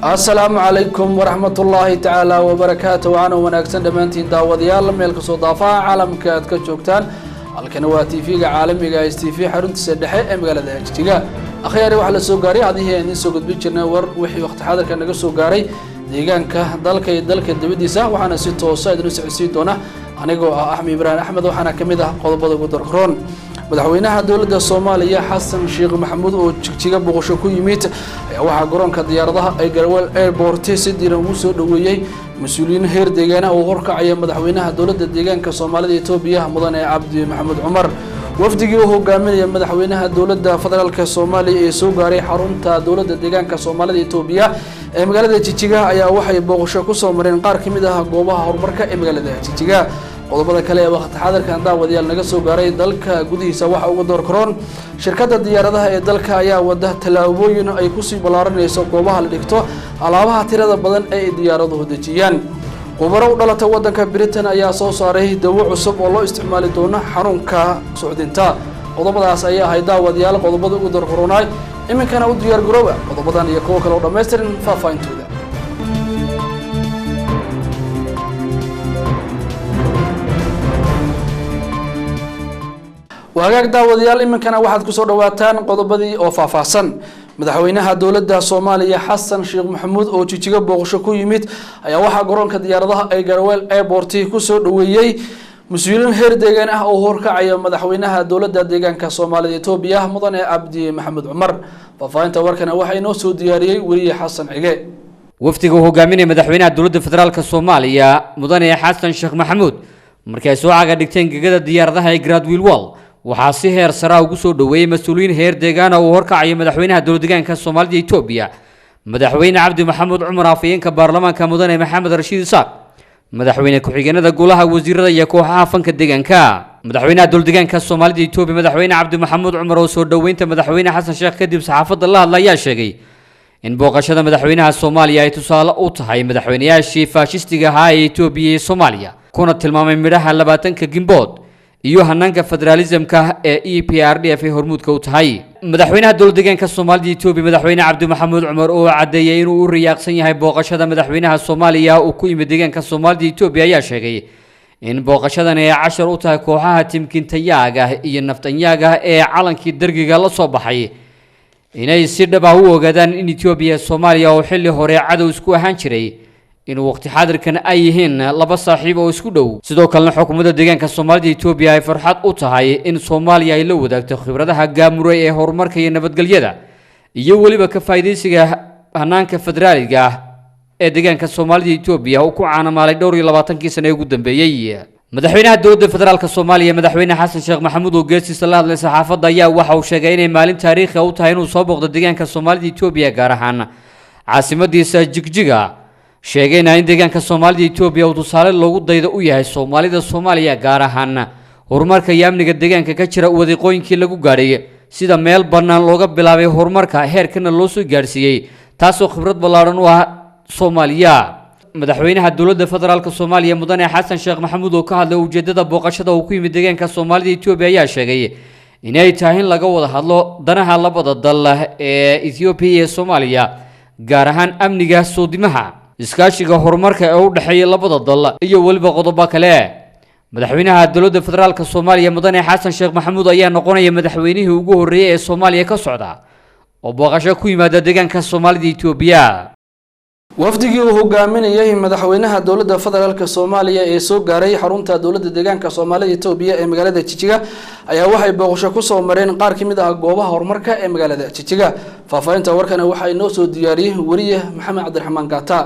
Asalaamu calaykum waraxmatullaahi tacaala wabarakaatu. Waxaana wanaagsan dhammaantiin daawadayaal meel kasoo daafaha caalamka aad ka joogtaan. Halkani waa TV-ga caalamiga S TV, xaruntiisa dhexe ee magaalada Jigjiga. Akhyaari, waxaa la soo gaaray adihii aan idiin soo gudbin jirnay war wixii waqti xaadirka naga soo gaaray deegaanka, dalka iyo dalka dibadiisa. Waxaana si toosa idin u socodsiin doona anigoo ah Axmed Ibraahim Axmed. Waxaana kamid ah qodobada ugu darkaroon: madaxweynaha dowladda Soomaaliya Xasan Sheekh Maxamuud oo Jigjiga boqosho ku yimid ayaa waxaa garoonka diyaaradaha ee Garaweel Airport si diiran ugu soo dhoweeyey mas-uuliyiin heer deegaana uu horkacaya madaxweynaha dowladda deegaanka Soomaalida Etoobiya, mudane Cabdi Maxamuud Cumar. Wafdigii uu hogaaminaya madaxweynaha dowladda federaalka Soomaaliya ee soo gaaray xarunta dowladda deegaanka Soomaalida Etoobiya ee magaalada Jijiga ayaa waxay booqasho kusoo mareen qaar ka mid ah goobaha horumarka ee magaalada Jijiga. Qodobada kale ee waqti xaadirkan daawadayaal naga soo gaaray dalka gudihiisa waxa uga door karoon: shirkadda diyaaradaha ee dalka ayaa wada tallaabooyin ay kusii ballaaranayso goobaha la dhigto alaabaha tirada badan ee ay diyaaraduhu dejiyaan. Khubaro u dhalata waddanka Britain ayaa soo saaray dawo cusub oo loo isticmaali doono xanuunka socdinta. Qodobadaas ayaa ahay daawadayaal qodobada ugu door karoonay. Iminkana u diyaar garooba qodobadan iyo kuwo kale oo dhammaystiran faahfaahintooda. Wagaag daawadayaal, iminkana waxaad kusoo dhawaataan qodobadii oo faahfaahsan. Madaxweynaha dowladda Soomaaliya Xasan Sheekh Maxamuud oo Jijiga booqasho ku yimid ayaa waxaa garoonka diyaaradaha ee Garaweel Airport kusoo dhoweeyey mas-uuliyiin heer deegaan ah oo horkacaya madaxweynaha dowladda deegaanka Soomaalida Etoobiya, mudane Cabdi Maxamed Cumar. Faahfaahinta warkana waxaa inoo soo diyaariyey weriye Xasan Cige. Wafdiga uu hogaaminaya madaxweynaha dowladda federaalka Soomaaliya, mudane Xasan Sheekh Maxamuud, markii ay soo caga dhigteen gegada diyaaradaha ee Gradwill Wall, waxaa si heer saraa ugu soo dhoweeyey mas-uuliyiin heer deegaana uu horkacayo madaxweynaha dowladdeegaanka Soomaalida Etoobiya, madaxweyne Cabdi Maxamuud Cumar, afhayeenka baarlamaanka mudane Maxamed Rashiid Isaaq, madaxweyne ku-xigeenada golaha wasiirada iyo kooxaha fanka deegaanka. Madaxweynaha dowladdeegaanka Soomaalida Etoobiya, madaxweyne Cabdi Maxamuud Cumar, oo soo dhoweynta madaxweyne Xasan Sheekh kadib saxaafadda la hadla, ayaa sheegay in booqashada madaxweynaha Soomaaliya ay tusaale u tahay madaxweynayaashii faashistiga ahaa ee Etoobiya iyo Soomaaliya, kuna tilmaamay midhaha 20-ka Gimbood iyo hanaanka federaalismka ee EPRDF ay hormuudka u tahay. Madaxweynaha dowlad deegaanka Soomaalida Etoobiya, madaxweyne Cabdi Maxamuud Cumar, oo caddeeyay inuu u riyaaqsan yahay booqashada madaxweynaha Soomaaliya uu ku yimid deegaanka Soomaalida Etoobiya, ayaa sheegay in booqashadan ay cashar u tahay kooxaha timkintayaaga iyo naftanyaaga ee calankii dergiga la soo baxay inay si dhab ah u ogaadaan in Etoobiya Soomaaliya oo xilli hore cadow isku ahaan jiray inuu waqti xaadirkan ay yihiin laba saaxiib oo isku dhow. Sidoo kalena xukuumadda deegaanka Soomaalida Etoobiya ay farxad u tahay in Soomaaliya ay la wadaagto khibradaha gaamuray ee horumarka iyo nabadgelyada iyo weliba ka faa'iidaysiga hanaanka federaaliga ah ee deegaanka Soomaalida Etoobiya uu ku caanamaalay dhowr iyo labaatankii sane ee ugu dambeeyey. Madaxweynaha dowladda federaalka Soomaaliya, madaxweyne Xasan Sheekh Maxamuud, oo geestiisa la hadlay saxaafadda, ayaa waxa uu sheegay inay maalin taariikhi u tahay inuu soo booqdo deegaanka Soomaalida Etoobiya, gaar ahaan caasimadiisa Jigjiga, sheegayna in deegaanka Soomaalida Etoobiya uu tusaale loogu daydo u yahay Soomaalida Soomaaliya, gaar ahaan horumarka iyo amniga deegaanka ka jira, wadiiqooyinkii lagu gaadhay, sida meel bannaan looga bilaabay horumarka heerkana loo soo gaadhsiiyey, taasoo khibrad ballaadhan u ah Soomaaliya. Madaxweynaha dowladda federaalka Soomaaliya, mudane Xasan Sheekh Maxamuud, oo ka hadlay ujeedada booqashada uu ku yimid deegaanka Soomaalida Etoobiya, ayaa sheegay inay tahay in laga wada hadlo danaha labada dal ee Ethoobiya iyo Soomaaliya, gaar ahaan amniga, soodimaha, iskaashiga horumarka ee u dhexeeya labada dal iyo weliba qodobo kale. Madaxweynaha dowladda federaalka Soomaaliya, mudane Xasan Sheekh Maxamuud, ayaa noqonaya madaxweynihii ugu horreeyey ee Soomaaliya ka socda oo booqasho ku yimaada deegaanka Soomaalida Etoobiya. Wafdigii uu hogaaminayay madaxweynaha dowladda federaalka Soomaaliya ee soo gaaray xarunta dowladda deegaanka Soomaalida Etoobiya ee magaalada Jijiga ayaa waxay booqasho kusoo mareen qaar ka mid ah goobaha horumarka ee magaalada Jijiga. Faahfaahinta warkana waxaa inoo soo diyaariyey weriye Maxamed Cabdiraxmaan Gaata.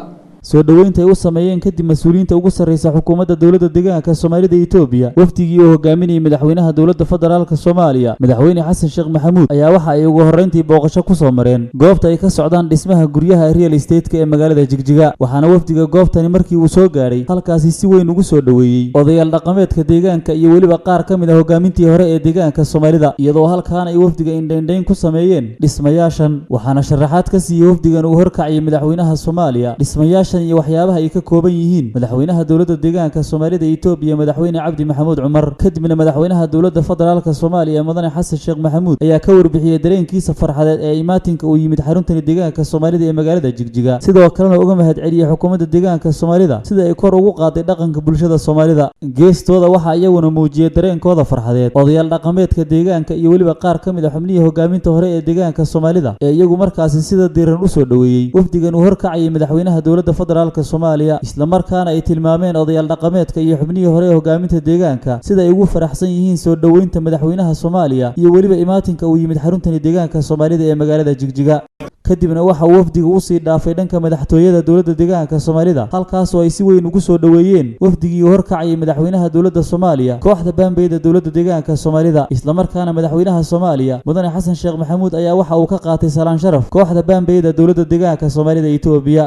Soo dhoweynta ay u sameeyeen kadib mas-uuliyiinta ugu sarreysa xukuumadda dowladda deegaanka Soomaalida Etoobiya wafdigii uu hogaaminayay madaxweynaha dowladda federaalka Soomaaliya, madaxweyne Xasan Sheekh Maxamuud, ayaa waxa ay ugu horreyntii booqasho ku soo mareen goobta ay ka socdaan dhismaha guryaha real estate-ka ee magaalada Jigjiga. Waxaana wafdiga goobtani markii uu soo gaadhay halkaasi si weyn ugu soo dhoweeyey odayaal dhaqameedka deegaanka iyo weliba qaar ka mid ah hogaamintii hore ee deegaanka Soomaalida, iyadoo halkaana ay wafdiga indhaindhayn ku sameeyeen dhismayaashan. Waxaana sharaxaad ka siiyey wafdigan uu horkacayay madaxweynaha Soomaaliya dhismayaashan Dhismayaashan iyo waxyaabaha ay ka kooban yihiin madaxweynaha dowladda deegaanka Soomaalida Itoobiya, madaxweyne Cabdi Maxamuud Cumar. Kadibna madaxweynaha dowladda federaalka Soomaaliya, mudane Xasan Sheekh Maxamuud, ayaa ka warbixiyey dareenkiisa farxadeed ee imaatinka uu yimid xaruntani deegaanka Soomaalida ee magaalada Jigjiga, sidoo kalena uga mahadceliyey xukuumadda deegaanka Soomaalida sida ay kor ugu qaaday dhaqanka bulshada Soomaalida. Geestooda waxaa iyaguna muujiyey dareenkooda farxadeed odayaal dhaqameedka deegaanka iyo weliba qaar ka mid a xubnihii hogaaminta hore ee deegaanka Soomaalida ee iyagu markaasi sida diiran u soo dhoweeyey wafdigan uu horkacayay madaxweynaha dowladda federaalka Soomaaliya, islamarkaana ay tilmaameen odayaal dhaqameedka iyo xubnihii hore ee hogaaminta deegaanka sida ay ugu faraxsan yihiin soo dhoweynta madaxweynaha Soomaaliya iyo weliba imaatinka uu yimid xaruntani deegaanka Soomaalida ee magaalada Jigjiga. Kadibna waxa uu wafdigu usii dhaafay dhanka madaxtooyada dowladda deegaanka Soomaalida, halkaasoo ay si weyn ugu soo dhoweeyeen wafdigii uu horkacayay madaxweynaha dowladda Soomaaliya kooxda baambeyda dowladda deegaanka Soomaalida. Islamarkaana madaxweynaha Soomaaliya, mudane Xasan Sheekh Maxamuud, ayaa waxa uu ka qaatay salaan sharaf kooxda baambeyda dowladda deegaanka Soomaalida Itoobiya.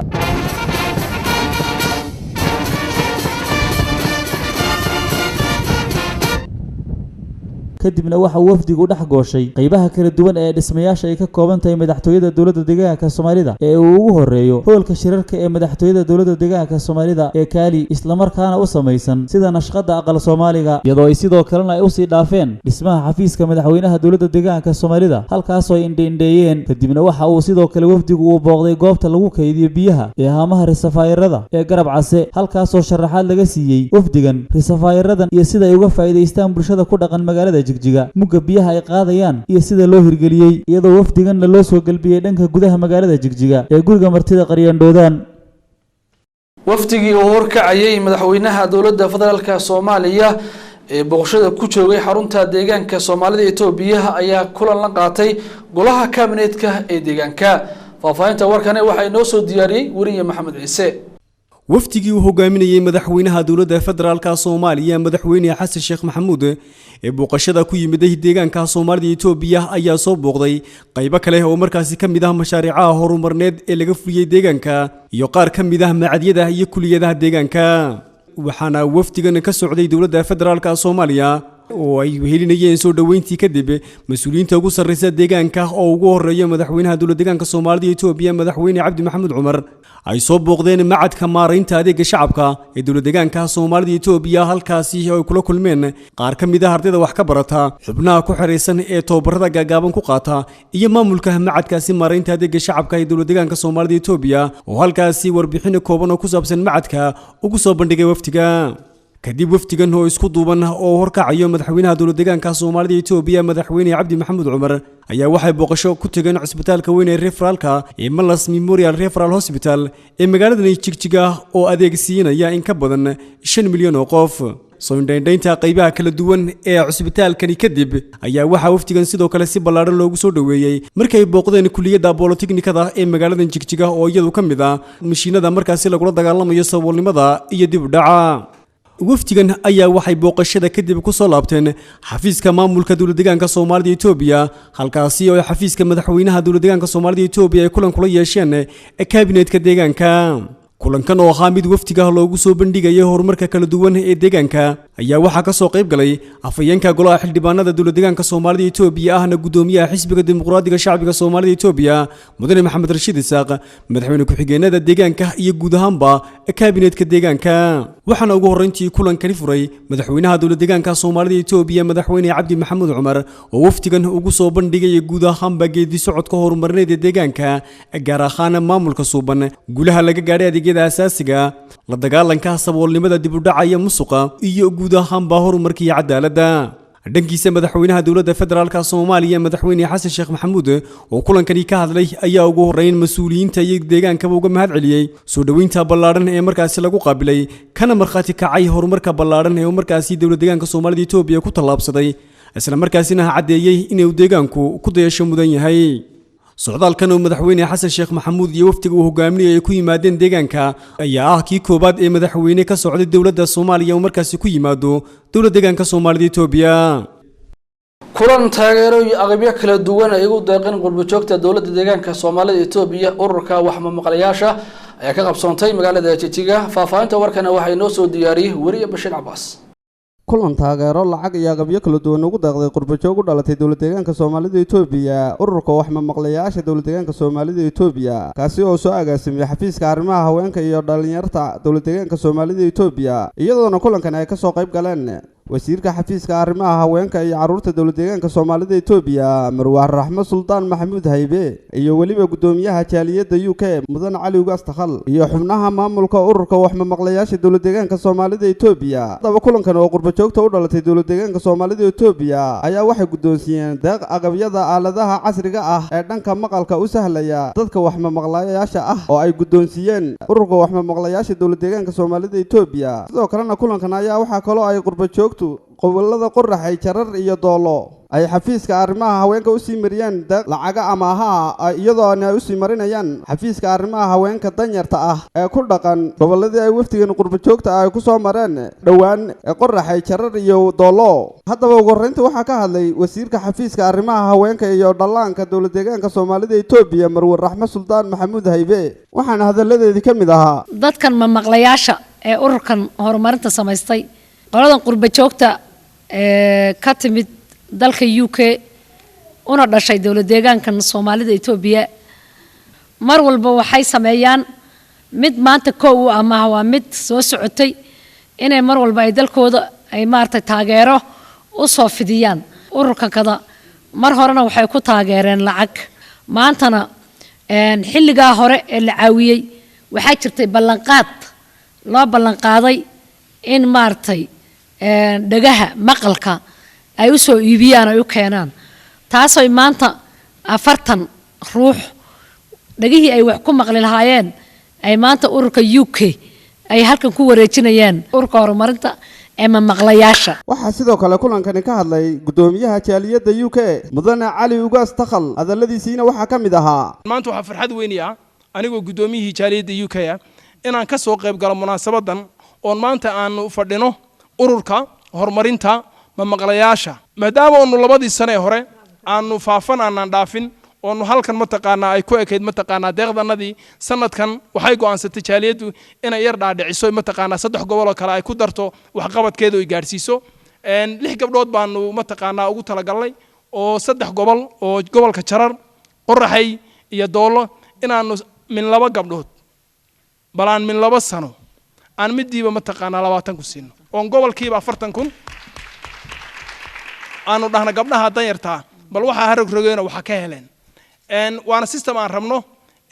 Kadibna waxa uu wafdigu dhex gooshay qaybaha kala duwan ee dhismayaasha ay ka kooban tahay madaxtooyada dowladda deegaanka Soomaalida, ee uu ugu horeeyo hoolka shirarka ee madaxtooyada dowladda deegaanka Soomaalida ee Kaali, islamarkaana u samaysan sida nashqada aqal Soomaaliga, iyadoo ay sidoo kalena ay usii dhaafeen dhismaha xafiiska madaxweynaha dowladda deegaanka Soomaalida, halkaasoo ay indheindheeyeen. Kadibna waxa uu sidoo kale wafdigu uu booqday goobta lagu kaydiyo biyaha ee haamaha risafaayarada ee Garab Case, halkaasoo sharaxaad laga siiyey wafdigan risafaayaradan iyo sida ay uga faa'iidaystaan bulshada ku dhaqan magaalada Jigjiga, mugga biyaha ay qaadayaan iyo sida loo hirgeliyey, iyadoo wafdiganna loo soo gelbiyey dhanka gudaha magaalada Jigjiga ee guriga martida Qaryandhoodaan. Wafdigii uu horkacayay madaxweynaha dowladda federaalka Soomaaliya ee booqashada ku joogay xarunta deegaanka Soomaalida Itoobiya ayaa kulan la qaatay golaha kabinetka ee deegaanka. Faahfaahinta warkani waxaa inoo soo diyaariyey weriye Maxamed Ciise. Wafdigii uu hogaaminayey madaxweynaha dowladda federaalka Soomaaliya, madaxweyne Xasan Sheekh Maxamuud, ee booqashada ku yimiday deegaanka Soomaalida Itoobiya ayaa soo booqday qaybo kale oo markaasi ka mid ah mashaariicaha horumarneed ee laga fuliyey deegaanka iyo qaar ka mid ah macadyada iyo kuliyadaha deegaanka. Waxaana wafdigan ka socday dowladda federaalka Soomaaliya oo ay wehelinayeen soo dhoweyntii kadib mas-uuliyiinta ugu sarreysa deegaanka oo ugu horeeya madaxweynaha dowlad deegaanka Soomaalida Itoobiya, madaxweyne Cabdi Maxamuud Cumar, ay soo booqdeen macadka maaraynta adeega shacabka ee dowlad deegaanka Soomaalida Itoobiya, halkaasi oo ay kula kulmeen qaar ka mid ah ardayda wax ka barata, xubnaha ku xiraysan ee tababarada gaagaaban ku qaata iyo maamulka macadkaasi maaraynta adeega shacabka ee dowlad deegaanka Soomaalida Itoobiya, oo halkaasi warbixin kooban oo ku saabsan macadka ugu soo bandhigay wafdiga. Kadib wafdigan oo isku duuban oo horkacayo madaxweynaha dowlad deegaanka Soomaalida Itoobiya, madaxweyne Cabdi Maxamuud Cumar, ayaa waxay booqasho ku tageen cisbitaalka weyn ee referaalka ee Malas Memorial Referral Hospital ee magaalada Jigjiga oo adeeg siinaya in ka badan 5 milyan oo qof. Soo indhaindhaynta qaybaha kala duwan ee cusbitaalkani kadib ayaa waxaa wafdigan sidoo kale si ballaadhan loogu soo dhoweeyey markay booqdeen kuliyadda boloteknikada ee magaalada Jigjiga, oo iyadu ka mid ah mashiinada markaasi lagula dagaalamayo saboolnimada iyo dib u dhaca. Wafdigan ayaa waxay booqashada kadib ku soo laabteen xafiiska maamulka dowlad deegaanka Soomaalida Itoobiya, halkaasi oo xafiiska madaxweynaha dowlad deegaanka Soomaalida Itoobiya ay kulan kula yeesheen kabinetka deegaanka. Kulankan oo ahaa mid wafdiga loogu soo bandhigayay horumarka kala duwan ee deegaanka ayaa waxaa ka soo qayb galay afhayeenka golaha xildhibaanada dowlad deegaanka Soomaalida Itoobiya, ahna gudoomiyaha xisbiga dimuqraadiga shacbiga Soomaalida Itoobiya, mudane Maxamed Rashiid Isaaq, madaxweyne ku-xigeenada deegaanka iyo guud ahaanba kabinetka deegaanka. Waxaana ugu horreyntii kulankani furay madaxweynaha dowlad deegaanka Soomaalida Itoobiya, madaxweyne Cabdi Maxamuud Cumar, oo wafdigan ugu soo bandhigaya guud ahaanba geedi socodka horumarineed ee deegaanka, gaar ahaan maamulka suuban, guulaha laga gaadhay adeegyada asaasiga, la dagaalanka saboolnimada, dib u dhaca iyo musuqa, iyo guud ahaanba horumarka iyo cadaaladda. Dhankiisa madaxweynaha dowladda federaalka Soomaaliya, madaxweyne Xasan Sheekh Maxamuud, oo kulankani ka hadlay ayaa ugu horreyn mas-uuliyiinta iyo deegaankaba uga mahad celiyey soo dhoweynta ballaadhan ee markaasi lagu qaabilay, kana markhaati kacay horumarka ballaadhan ee uu markaasi dowlad deegaanka Soomaalida Itoobiya ku tallaabsaday, isla markaasina caddeeyey inuu deegaanku ku dayasho mudan yahay. Socdaalkan oo madaxweyne Xasan Sheekh Maxamuud iyo wafdiga uu hogaaminayay ay ku yimaadeen deegaanka ayaa ah kii koowaad ee madaxweyne ka socday dowladda Soomaaliya oo markaasi ku yimaado dowlad deegaanka Soomaalida Itoobiya. Kulan taageero iyo aqabyo kala duwan ay ugu deeqeen qurbo joogta dowladda deegaanka Soomaalida Itoobiya ururka waxmamaqlayaasha ayaa ka qabsoontay magaalada Jijiga. Faahfaahinta warkana waxaa inoo soo diyaariyey weriye Bashiir Cabaas. Kulan taageero lacag iyo agabyo kala duwan ugu deeqday qurbajoog u dhalatay dowlad deegaanka Soomaalida Itoobiya, ururka waxmamaqlayaasha dowlad deegaanka Soomaalida Itoobiya, kaasi oo soo agaasimiyey xafiiska arrimaha haweenka iyo dhalinyarta dowlad deegaanka Soomaalida Itoobiya, iyadoona kulankan ay kasoo qayb galeen wasiirka xafiiska arrimaha haweenka iyo carruurta dowlad deegaanka Soomaalida Itoobiya, Marwaan Raxmo Suldaan Maxamuud Haybe, iyo weliba guddoomiyaha jaaliyadda UK, Mudan Cali Ugaas Takhal, iyo xubnaha maamulka ururka waxmamaqlayaasha dowlad deegaanka Soomaalida Itoobiya. Haddaba kulankan oo qurbajoogta u dhalatay dowlad deegaanka Soomaalida Itoobiya ayaa waxay guddoonsiiyeen deeq agabyada aaladaha casriga ah ee dhanka maqalka u sahlaya dadka waxmamaqlayaasha ah oo ay guddoonsiiyeen ururka waxmamaqlayaasha dowlad deegaanka Soomaalida Itoobiya. Sidoo kalena kulankan ayaa waxaa kaloo ay qurbajoogtu gobolada Qoraxay, Jarar iyo Doolo ay xafiiska arrimaha haweenka usii mariyeen deeq lacaga amaaha ah, iyadoona ay usii marinayaan xafiiska arrimaha haweenka danyarta ah ee ku dhaqan goboladii ay wafdigan qurbajoogta ah ay ku soo mareen dhowaan ee Qoraxay, Jarar iyo Doolo. Haddaba ugu horreynta waxaa ka hadlay wasiirka xafiiska arrimaha haweenka iyo dhallaanka dowlad deegaanka Soomaalida Itoobiya, Marwe Raxmo Suldaan Maxamuud Haybe, waxaana hadalladeedii ka mid ahaa: Dadkan mamaqlayaasha ee ururkan horumarinta samaystay, qoladan qurba joogta ee ka timid dalka UK una dhashay dowlad deegaankan Soomaalida Itoobiya, mar walba waxay sameeyaan mid maanta koow u ah maaha, waa mid soo socotay inay mar walba ay dalkooda ay maaragtay taageero u soo fidiyaan. Ururkan kada mar horena waxay ku taageereen lacag, maantana xilligaa hore ee la caawiyey waxaa jirtay ballanqaad loo ballanqaaday in maaragtay dhagaha maqalka ay u soo iibiyaan, ay u keenaan, taasoy maanta 40 ruux dhagihii ay wax ku maqli lahaayeen ay maanta ururka UK ay halkan ku wareejinayaan, ururka horumarinta ee mamaqlayaasha. Waxaa sidoo kale kulankani ka hadlay guddoomiyaha jaaliyadda UK, Mudane Cali Ugaas Takhal. Hadalladiisiina waxaa ka mid ahaa: Maanta waxaa farxad weyni ah anigoo guddoomiyihii jaaliyadda UK ah inaan ka soo qayb galo munaasabadan oon maanta aanu fadhino ururka horumarinta mamaqlayaasha, maadaama oonu labadii sane ee hore aanu faafan aanaan dhaafin oonu halkan mataqaanaa ay ku ekayd mataqaanaa deeqdanadii. Sanadkan waxay go'aansatay jaaliyaddu inay yar dhaadhiciso, mataqaanaa saddex gobol oo kale ay ku darto waxqabadkeeda oy gaadhsiiso. Lix gabdhood baanu mataqaanaa ugu talagalnay oo saddex gobol oo gobolka Jarar, Qoraxay iyo Doolo inaanu min laba gabdhood bal aan min 2 sano aan midiiba mataqaanaa 20 ku siino, oon gobolkiiba 40,000 aanu dhahna gabdhaha danyartaa bal waxaa harogrogeyna waxa ka heleen. Waana system aan rabno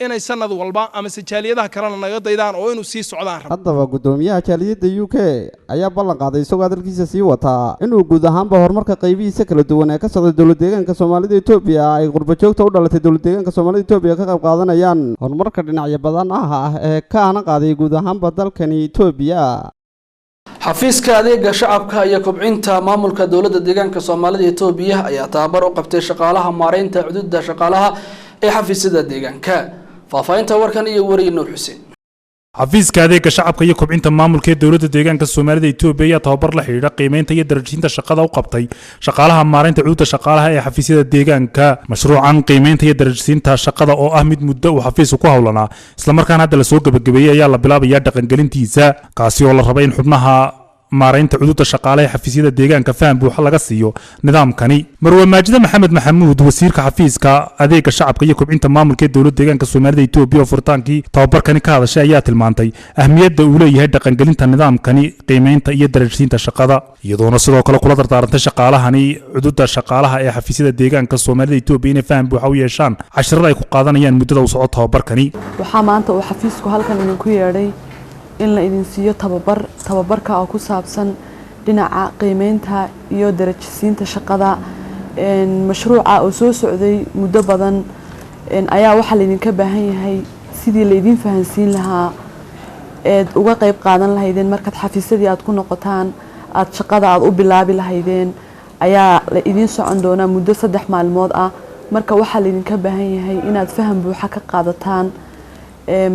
inay sanad walba amase jaaliyadaha kalena naga daydaan oo inuu sii socdaan rabno. Haddaba guddoomiyaha jaaliyadda UK ayaa ballan qaaday, isagoo hadalkiisa sii wataa, inuu guud ahaanba horumarka qaybihiisa kala duwan ee ka socda dowlad deegaanka Soomaalida Itoobiya ay qurbajoogta u dhalatay dowlad deegaanka Soomaalida Itoobiya ka qayb qaadanayaan horumarka dhinacyo badan ah ee ka ana qaaday guud ahaanba dalkani Itoobiya. Xafiiska adeega shacabka iyo kobcinta maamulka dowladda deegaanka Soomaalida Itoobiya ayaa tababar u qabtay shaqaalaha maareynta cududa shaqaalaha ee xafiisyada deegaanka. Faahfaahinta warkan iyo wariye Nuur Xuseen. Xafiiska adeega shacabka iyo kobcinta maamulka ee dowladda deegaanka Soomaalida Itoobiya ayaa tababar la xidhiidha qiimeynta iyo darajinta shaqada u qabtay shaqaalaha maareynta cududa shaqaalaha ee xafiisyada deegaanka. Mashruucan qiimeynta iyo darajsiinta shaqada oo ah mid muddo uu xafiisku ku howlanaa, islamarkaana hadda lasoo gebagabeeyey, ayaa la bilaabayaa dhaqangelintiisa, kaasi oo la rabay in xubnaha maareynta cududa shaqaale ee xafiisyada deegaanka faham buuxa laga siiyo nidaamkani. Marwe Maajida Maxamed Maxamuud, wasiirka xafiiska adeega shacabka iyo kobcinta maamulka ee dowladda deegaanka Soomaalida Itoobiya, oo furitaankii tababarkani ka hadashay, ayaa tilmaantay ahmiyadda uu leeyahay dhaqangelinta nidaamkani qiimeynta iyo darajsiinta shaqada, iyadoona sidoo kale kula dardaarantay shaqaalahani cududa shaqaalaha ee xafiisyada deegaanka Soomaalida Itoobiya inay faham buuxa u yeeshaan casharada ay ku qaadanayaan muddada uu soco tababarkani. Waxaa maanta uu xafiisku halkan idinku yeedhay in la idin siiyo tababar, tababarka oo ku saabsan dhinaca qiimeynta iyo darajisiinta shaqada. Mashruuca oo soo socday muddo badan ayaa waxaa laydinka baahan yahay sidii laydin fahansiin lahaa eed uga qayb qaadan lahaydeen markaad xafiisyadii aad ku noqotaan, aad shaqada aad u bilaabi lahaydeen ayaa la idiin socon doonaa muddo 3 maalmood ah. Marka waxaa laydinka baahan yahay inaad faham buuxa ka qaadataan,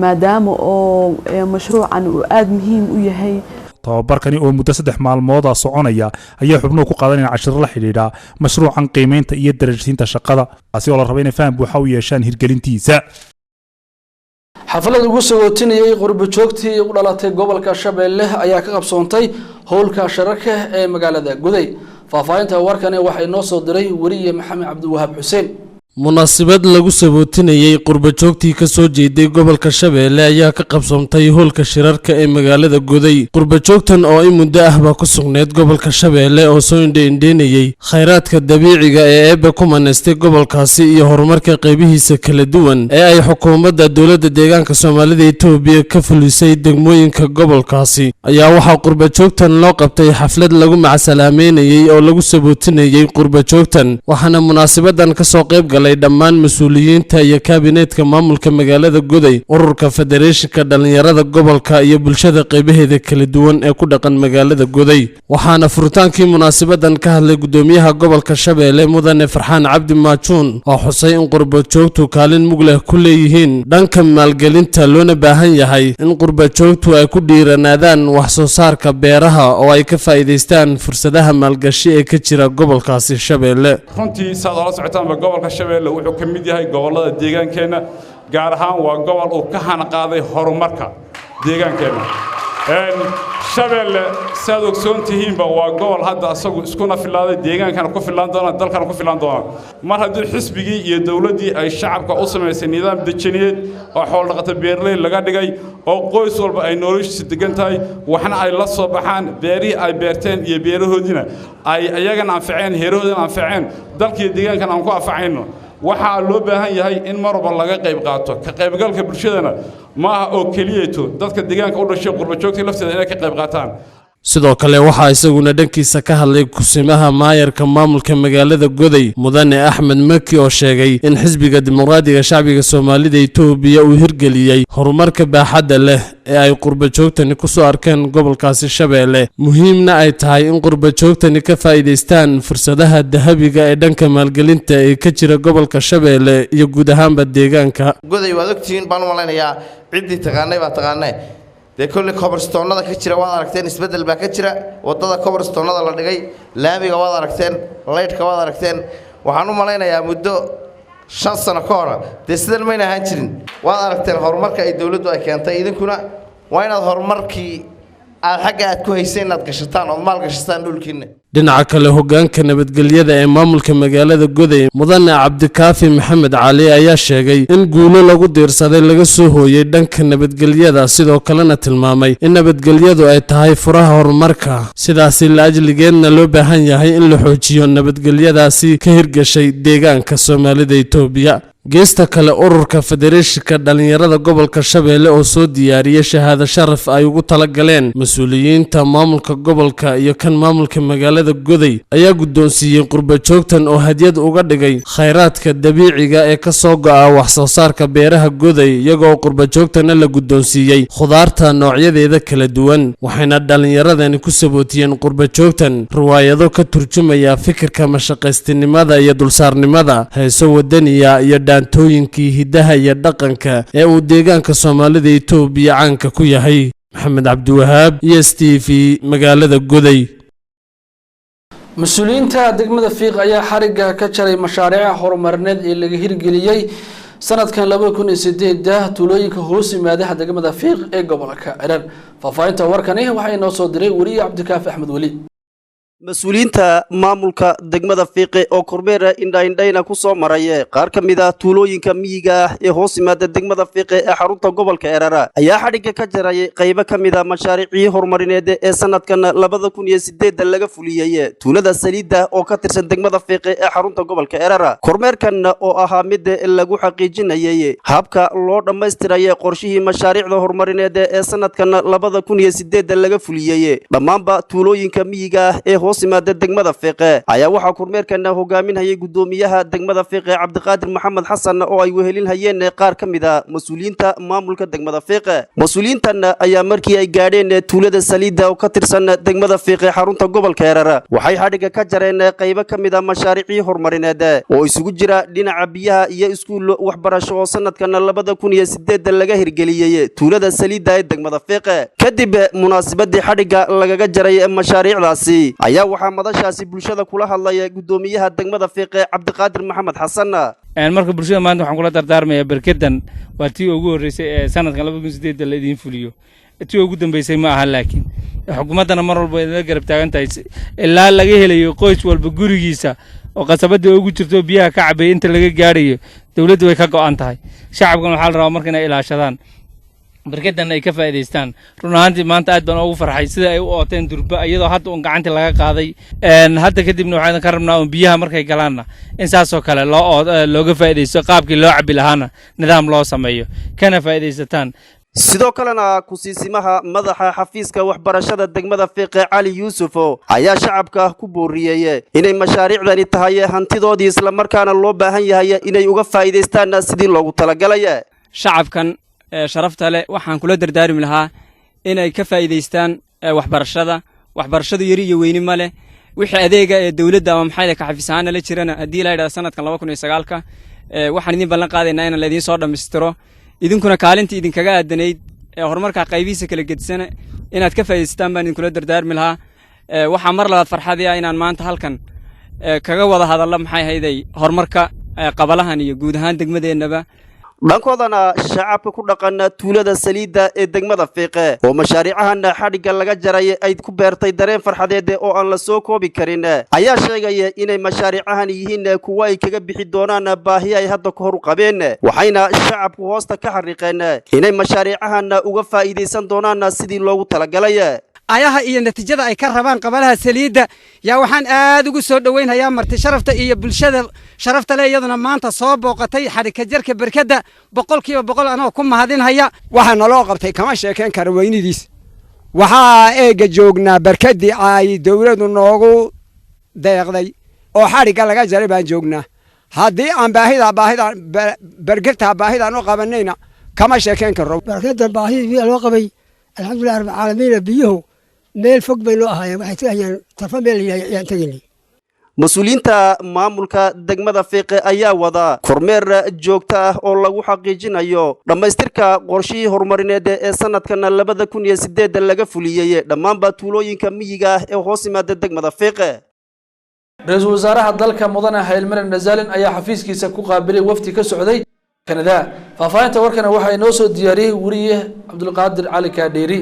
maadaama oo mashruucan uu aada muhiim u yahay. Tababarkani oo muddo 3 maalmooda soconaya ayaa xubnuhu ku qaadanayaan cashiro la xidhiidha mashruucan qiimeynta iyo darajsiinta shaqada, taasi oo la raba inay faham buuxa u yeeshaan hirgelintiisa. Xaflad ugu sagootinayay qurbo joogtii u dhalatay gobolka Shabeelle ayaa ka qabsoontay howlka shararka ee magaalada Goday. Faahfaahinta warkani waxay noo soo diray weriye Maxamed Cabdiwahaab Xuseen. Munaasabad lagu sabootinayey qurbajoogtii ka soo jeeday gobolka Shabeelle ayaa ka qabsoontay hoolka shirarka ee magaalada Goday. Qurbajoogtan oo in muddo ahba ku sugneyd gobolka Shabeelle oo soo indhe-indheynayey khayraadka dabiiciga ee Eebbe ku manaystay gobolkaasi iyo horumarka qaybihiisa kala duwan ee ay xukuumadda dowladda deegaanka Soomaalida Itoobiya ka fulisay degmooyinka gobolkaasi, ayaa waxaa qurbajoogtan loo qabtay xaflad lagu macasalaameynayey oo lagu sabootinayey qurbajoogtan. Waxaana munaasabadan kasoo qayb galay dhammaan mas-uuliyiinta iyo kaabineetka maamulka magaalada Goday, ururka federeeshinka dhallinyarada gobolka iyo bulshada qaybaheeda kala duwan ee ku dhaqan magaalada Goday. Waxaana furitaankii munaasabadan ka hadlay gudoomiyaha gobolka Shabeelle, mudane Farxaan Cabdi Maajuun, oo xusay in qurbajoogtu kaalin mug leh ku leeyihiin dhanka maalgelinta, loona baahan yahay in qurbajoogtu ay ku dhiiranaadaan wax soo saarka beeraha oo ay ka faa'iidaystaan fursadaha maalgashi ee ka jira gobolkaasi Shabeelle. Runtii, saad ola socotaanba, gobolka Shabeelle wuxuu ka mid yahay gobollada deegaankeenna, gaar ahaan waa gobol uu ka hanaqaaday horumarka deegaankeenna Shabeelle. Saad ogsoon tihiinba, waa gobol hadda asagu iskuna filaaday, deegaankana ku filaan doona, dalkana ku filaan doona, mar haddii xisbigii iyo dowladdii ay shacabka u samaysay nidaam dejiniyeed oo xooldhaqato beeraley laga dhigay, oo qoys walba ay noloshiisa degan tahay, waxna ay la soo baxaan, beerihii ay beerteen iyo beerahoodiina ay iyagana anfaceen, heerahoodina anfaceen, dalkiiyo deegaankana aan ku anfacayno. Waxaa loo baahan yahay in mar walba laga qayb qaato. Ka qaybgalka bulshadana ma aha oo keliyeeto dadka deegaanka u dhashay, qurbajoogta lafteeda inay ka qayb qaataan. Sidoo kale waxaa isaguna dhankiisa ka hadlay kusimaha maayarka maamulka magaalada Goday, mudane Axmed Maki, oo sheegay in Xisbiga Dimuqraadiga Shacbiga Soomaalida Itoobiya uu hirgeliyey horumarka baaxadda leh ee ay qurbajoogtani kusoo arkeen gobolkaasi Shabeelle, muhiimna ay tahay in qurbajoogtani ka faa'iidaystaan fursadaha dahabiga ee dhanka maalgelinta ee ka jira gobolka Shabeelle iyo guud ahaanba deegaanka. Goday waad ogtihiin baan u malaynayaa, ciddii taqaanay baa taqaanay. Dee kolley cobblestoneada ka jira waad aragteen, isbeddel baa ka jira waddada cobblestoneada la dhigay, laamiga waad aragteen, laydhka waad aragteen. Waxaan u malaynayaa muddo 5 sano ka hora dee sidan mayna ahaan jirin. Waad aragteen horumarka ay dowladdu ay keentay. Idinkuna waa inaad horumarkii aad xagga aad ku hayseen inaad gashataan ood maal gashataan dhulkiinna. Dhinaca kale, hoggaanka nabadgelyada ee maamulka magaalada Goday, mudane Cabdikaafi Maxamed Cali, ayaa sheegay in guulo lagu diirsaday laga soo hooyey dhanka nabadgelyada, sidoo kalena tilmaamay in nabadgelyadu ay tahay furaha horumarka, sidaasi la ajligeedna loo baahan yahay in la xoojiyo nabadgelyadaasi ka hirgashay deegaanka Soomaalida Itoobiya. Geesta kale, ururka federeeshinka dhallinyarada gobolka Shabeelle oo soo diyaariyey shahaado sharaf ay ugu tala galeen mas-uuliyiinta maamulka gobolka iyo kan maamulka magaalada Goday ayaa guddoonsiiyey qurbajoogtan oo hadyad uga dhigay khayraadka dabiiciga ee ka soo go'a wax soo saarka beeraha Goday, iyagoo qurbajoogtana la guddoonsiiyey khudaarta noocyadeeda kala duwan. Waxayna dhallinyaradani ku sabootiyeen qurbajoogtan riwaayado ka turjumaya fikirka mashaqaystinimada iyo dulsaarnimada, heeso wadaniya iyo dhaantooyinkii hiddaha iyo dhaqanka ee uu deegaanka Soomaalida Itoobiya caanka ku yahay. Maxamed Cabdiwahaab iyo S T V, magaalada Goday. Mas-uuliyiinta degmada Fiiq ayaa xarigga ka jaray mashaariica horumarineed ee laga hirgeliyey sanadkan 2008-da tuulooyinka hoos yimaadaha degmada Fiiq ee gobolka Erer. Faahfaahinta warkani waxaa inoo soo diray weriye Cabdikaafi Axmed Weli. Mas-uuliyiinta maamulka degmada Fiiqe oo kormeera indhaindhayna ku soo maray qaar ka mid ah tuulooyinka miyiga ah ee hoos yimaada degmada Fiiqe ee xarunta gobolka Erara ayaa xadhigga ka jaray qaybo ka mid ah mashaariicii horumarineed ee sanadkan 2008-da laga fuliyey tuulada Saliidda oo ka tirsan degmada Fiiqe ee xarunta gobolka Erara. Kormeerkan oo ahaa mid lagu xaqiijinayay habka loo dhammaystiray qorshihii mashaariicda horumarineed ee sanadkan 2008-da laga fuliyey dhammaanba tuulooyinka miyiga ah ee hoos yimaada degmada Fiiqe ayaa waxaa kormeerkan hogaaminayay gudoomiyaha degmada Fiiqe, Cabdiqaadir Maxamed Xasan, oo ay wehelinhayeen qaar ka mid a mas-uuliyiinta maamulka degmada Fiiqe. Mas-uuliyiintan ayaa markii ay gaadheen tuulada Saliidda oo ka tirsan degmada Fiiqe xarunta gobolka Erar waxay xadhigga ka jareen qaybo ka mid a mashaariicii horumarineed oo isugu jira dhinaca biyaha iyo iskuul waxbarasho oo sanadkan 2008-da laga hirgeliyey tuulada Saliidda ee degmada Fiiqe. Kadib munaasabadii xadhigga lagaga jaray mashaariicdaasi ayaa Ayaa waxaa madashaasi bulshada kula hadlaya guddoomiyaha degmada Fiiqe, Cabdiqaadir Maxamed Xasan. Marka bulshada maanta waxaan kula dardaarmayaa, berkedan waa tii ugu horreysay ee sanadkan 2008 la idiin fuliyo, tii ugu dambeysay ma aha, laakiin xukuumaddana mar walba idinla garab taagan tahay ilaa laga helayo qoys walba gurigiisa oo qasabadii ugu jirto biyaha ka cabaya inta laga gaadhayo. Dowladdu way ka go'an tahay. Shacabkan waxaa la rabaa marka inay ilaashadaan berkedan, ay ka faa'iidaystaan. Run ahaantii maanta aad baan ugu farxay sida ay u ooteen durba, iyadoo hadda uun gacantii laga qaaday. Hadda kadibna waxaan ka rabnaa un biyaha markay galaanna in saasoo kale loo looga faa'iidaysto, qaabkii loo cabi lahaana nidaam loo sameeyo, kana faa'iidaysataan. Sidoo kalena kusiisimaha madaxa xafiiska waxbarashada degmada Fiiqe, Cali Yuusufo, ayaa shacabka ku booriyey inay mashaariicdani tahay hantidoodii, islamarkaana loo baahan yahay inay uga faa'iidaystaan sidii loogu talagalay. Shacabkan sharafta leh waxaan kula dardaarmi lahaa inay ka faa'iidaystaan waxbarashada. Waxbarashadu yari iyo weyni ma leh. Wixii adeega ee dowladda ama maxay ka xafiis ahaana la jirana, haddii la yidhahda sanadkan 2009-ka waxaan idin ballan qaadaynaa inaan laidiin soo dhammaystiro, idinkuna kaalintii idinkaga aadanayd ee horumarka qaybihiisa kala gedisana inaad ka faa'iidaystaan baan idinkula dardaarmi lahaa. Waxaa mar labaad farxadii ah inaan maanta halkan kaga wada hadallo maxay hayday horumarka qabalahan iyo guud ahaan degmadeennaba. Dhankoodana shacabka ku dhaqan tuulada Saliidda ee degmada Fiiqe oo mashaariicahan xadhigga laga jaray ay ku beertay dareen farxadeed oo aan la soo koobi karin ayaa sheegaya inay mashaariicahan yihiin kuwa ay kaga bixi doonaan baahi ay hadda ka hor u qabeen, waxayna shacabku hoosta ka xariiqeen inay mashaariicahan uga faa'iidaysan doonaan sidii loogu talagalay. Ayaha iyo natiijada ay ka rabaan qabalaha Saliidda yaa waxaan aad ugu soo dhoweynhayaa marti sharafta iyo bulshada sharafta leh iyaduna maanta soo booqatay xadhika jarka berkadda, 100% anoo ku mahadinhaya. Waxaa naloo qabtay kama sheekayn kara weynidiis. Waxaa eegga joognaa berkaddii ay dowladdu noogu deeqday oo xadhigga laga jaray baan joognaa. Haddii aan baahida baahida bergertaa baahidaan u qabanayna kama sheekayn karo. Barkadan baahidii biyaha loo qabay, alxamdulilah rabbil caalamiina, biyuhu meel fog bay noo ahaayeen, waxay tagayaan tarfa meel ayaan tegaynay. Mas-uuliyiinta maamulka degmada Fiiqe ayaa wada kormeer joogto ah oo lagu xaqiijinayo dhammaystirka qorshihii horumarineed ee sanadkan 2008 laga fuliyey dhammaanba tuulooyinka miyiga ah ee hoos yimaada degmada Fiiqe. Ra-iisul wasaaraha dalka mudane Haylmarin Nazalin ayaa xafiiskiisa ku qaabilay wafdi ka socday Kanada. Faahfaahinta warkana waxaa inoo soo diyaariyey weriye Cabdulqaadir Cali Kaadheeri.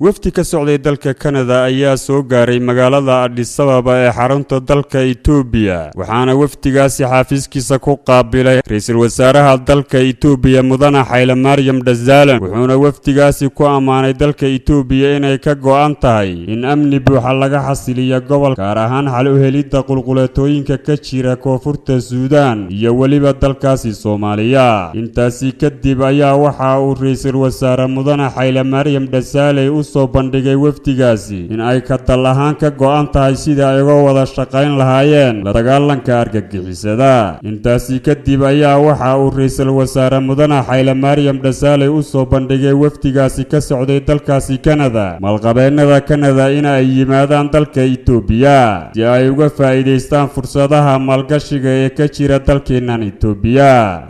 Wafdi ka socday dalka Kanada ayaa soo gaaray magaalada Adhisababa ee xarunta dalka Itoobiya, waxaana wafdigaasi xaafiiskiisa ku qaabilay ra-iisul wasaaraha dalka Itoobiya mudane Xayle Maryam Dhasaalan, wuxuuna wafdigaasi ku ammaanay dalka Itoobiya inay ka go'an tahay in amni buuxa laga xasiliyo gobol, gaar ahaan xal u helidda qulquleetooyinka ka jira koonfurta Suudaan iyo weliba dalkaasi Soomaaliya. Intaasi kadib ayaa waxa uu ra-iisul wasaare mudane Xayle Maryam Dhasaaley u soo bandhigay wafdigaasi in ay ka dal ahaan ka go'an tahay sidii ay uga wada shaqayn lahaayeen la dagaalanka argagixisada. Intaasi kadib ayaa waxa uu ra-iisul wasaare mudane Xayle Maryam Dhasaaley u soo bandhigay wafdigaasi ka socday dalkaasi Kanada maalqabeennada Kanada in ay yimaadaan dalka Itoobiya si ay uga faa'iidaystaan fursadaha maalgashiga ee ka jira dalkeennan Itoobiya.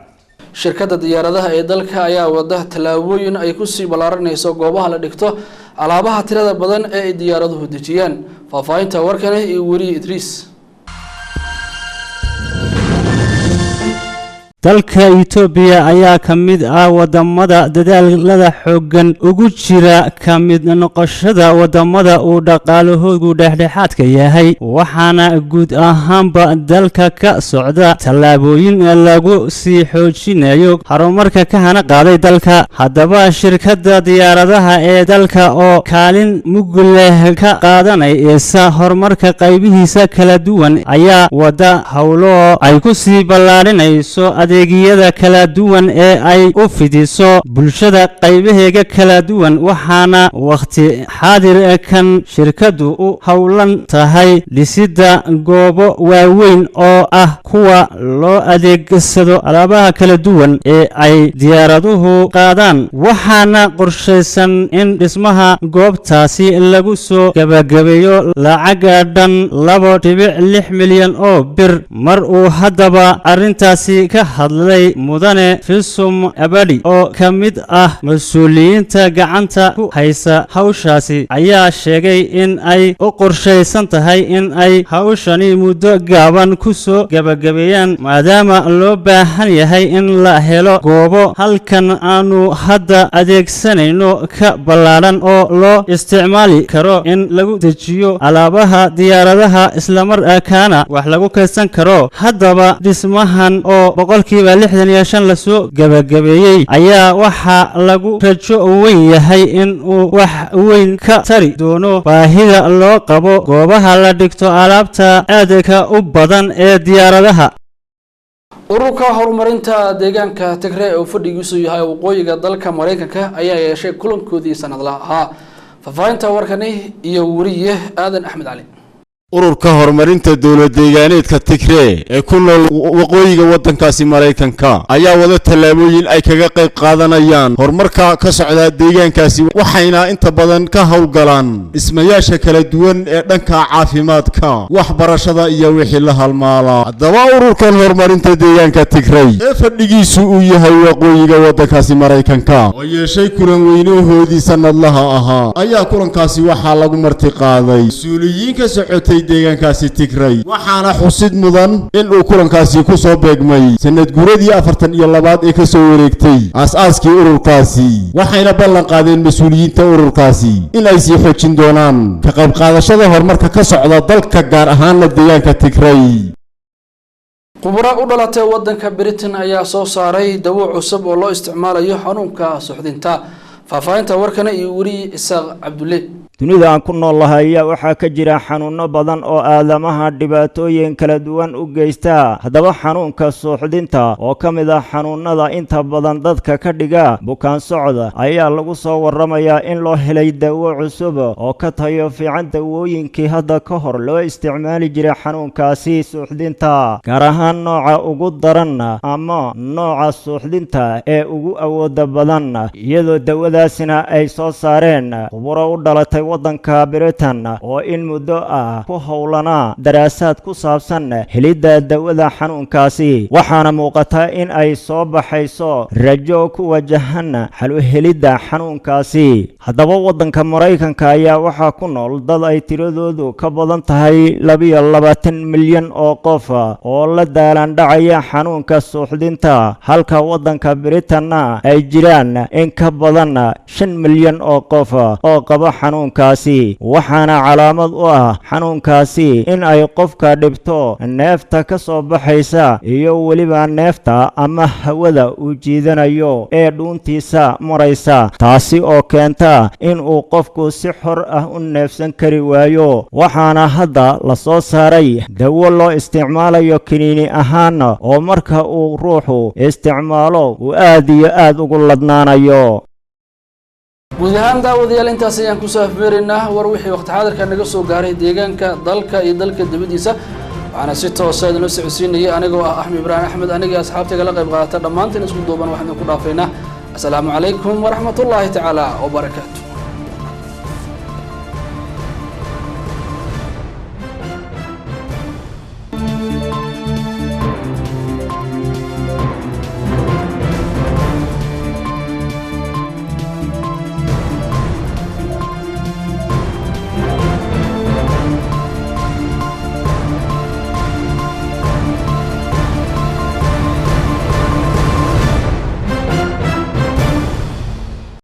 Shirkadda diyaaradaha ee dalka ayaa wada tallaabooyin ay kusii ballaaranayso goobaha la dhigto alaabaha tirada badan ee ay diyaaraduhu dejiyaan. Faahfaahinta warkani iyo weriye Idriis. Dalka Itoobiya ayaa ka mid ah wadamada dadaalada xooggan ugu jira ka mid noqoshada wadamada uu dhaqaalahoodu dhexdhexaadka yahay, waxaana guud ahaanba dalka ka socda tallaabooyin lagu sii xoojinayo horumarka ka hana qaaday dalka. Haddaba shirkadda diyaaradaha ee dalka oo kaalin mug leh ka qaadanaysa horumarka qaybihiisa kala duwan ayaa wada howlo ay ku sii ballaarinayso adeegyada kala duwan ee ay u fidiso bulshada qaybaheega kala duwan, waxaana wakhti xaadir kan shirkaddu u howlan tahay dhisidda goobo waaweyn oo ah kuwa loo adeegsado alaabaha kala duwan ee ay diyaaraduhu qaadaan, waxaana qorshaysan in dhismaha goobtaasi lagu soo gabagabeeyo lacaga dhan 2.6 milyan oo bir. Mar uu haddaba arrintaasi ka Hadlay mudane Fisum Abadi oo ka mid ah mas-uuliyiinta gacanta ku haysa hawshaasi ayaa sheegay in ay u qorshaysan tahay in ay hawshani muddo gaaban ku soo gebagabeeyaan, maadaama loo baahan yahay in la helo goobo halkan aanu hadda adeegsanayno ka ballaadhan oo loo isticmaali karo in lagu dejiyo alaabaha diyaaradaha, islamarkaana wax lagu kaydsan karo. Haddaba dhismahan oo 65% lasoo gebagabeeyey ayaa waxaa lagu rajo weyn yahay in uu wax weyn ka tari doono baahida loo qabo goobaha la dhigto alaabta aadka u badan ee diyaaradaha. Ururka horumarinta deegaanka Tigre oo fadhigiisu yahay waqooyiga dalka Mareykanka ayaa yeeshay kulankoodii sanadlaha ahaa. Faahfaahinta warkani iyo weriye Aadan Axmed Cali. Ururka horumarinta dowlad deegaaneedka Tigree ee ku nool waqooyiga waddankaasi Maraykanka ayaa wada tallaabooyin ay kaga qayb qaadanayaan horumarka ka socda deegaankaasi, waxayna inta badan ka howlgalaan dhismayaasha kala duwan ee dhanka caafimaadka, waxbarashada iyo wixii la halmaala. Haddaba ururkan horumarinta deegaanka Tigrey ee fadhigiisu uu yahay waqooyiga waddankaasi Maraykanka oo yeeshay kulan weynahoodii sanadlaha ahaa ayaa kulankaasi waxaa lagu marti qaaday mas-uuliyiin ka socotay deegaankaasi Tigray, waxaana xusid mudan in uu kulankaasi ku soo beegmay sanad guuradii 42aad ee ka soo wareegtay aas-aaskii ururkaasi, waxayna ballan qaadeen mas-uuliyiinta ururkaasi in ay sii xoojin doonaan ka qayb qaadashada horumarka ka socda dalka, gaar ahaana deegaanka Tigray. Khubaro u dhalatay wadanka Britain ayaa soo saaray dawo cusub oo loo isticmaalayo xanuunka suuxdinta. Faahfaahinta warkana iyo weriye Isaaq Cabdulle. Dunida aan ku nool nahay ayaa waxaa ka jira xanuunno badan oo aadamaha dhibaatooyin kala duwan u geysta. Haddaba xanuunka suuxdinta oo ka mid ah xanuunnada inta badan dadka ka dhiga bukaan socda ayaa lagu soo warramayaa in loo helay dawo cusub oo ka tayo fiican dawooyinkii hadda ka hor loo isticmaali jiray xanuunkaasi suuxdinta, gaar ahaan nooca ugu daran ama nooca suuxdinta ee ugu awooda badan, iyadoo dawadaasina ay soo saareen khuburo u dhalatay waddanka Britain oo in muddo ah ku howlanaa daraasaad ku saabsan helidda dawada xanuunkaasi. Waxaana muuqata in ay soo baxayso rajo ku wajahan xal u helidda xanuunkaasi. Haddaba waddanka Maraykanka ayaa waxaa ku nool dad ay tiradoodu ka badan tahay 22 milyan oo qof oo la daalandhacaya xanuunka suuxdinta, halka waddanka Britanna ay jiraan in ka badan 5 milyan oo qof oo qaba xanuunkaasi. Waxaana calaamad u ah xanuunkaasi in ay qofka dhibto neefta ka soo baxaysa iyo weliba neefta ama hawada uu jiidanayo ee dhuuntiisa maraysa, taasi oo keenta in uu qofku si xor ah u neefsan kari waayo. Waxaana hadda la soo saaray dawo loo isticmaalayo kiniini ahaan oo marka uu ruuxu isticmaalo uu aad iyo aad ugu ladnaanayo. Guud ahaan daawadayaal, intaas ayaan kusoo afmeeraynaa war wixii waqti xaadirka naga soo gaaray deegaanka, dalka iyo dalka dibadiisa. Waxaana si toosa idinla socodsiinayay anigoo ah Axmed Ibraahim Axmed. Aniga asxaabtayga la qayb qaadata dhammaantiin isku duuban waxaan idinku dhaafaynaa asalaamu calaykum waraxmatullaahi tacaala wabarakaatu.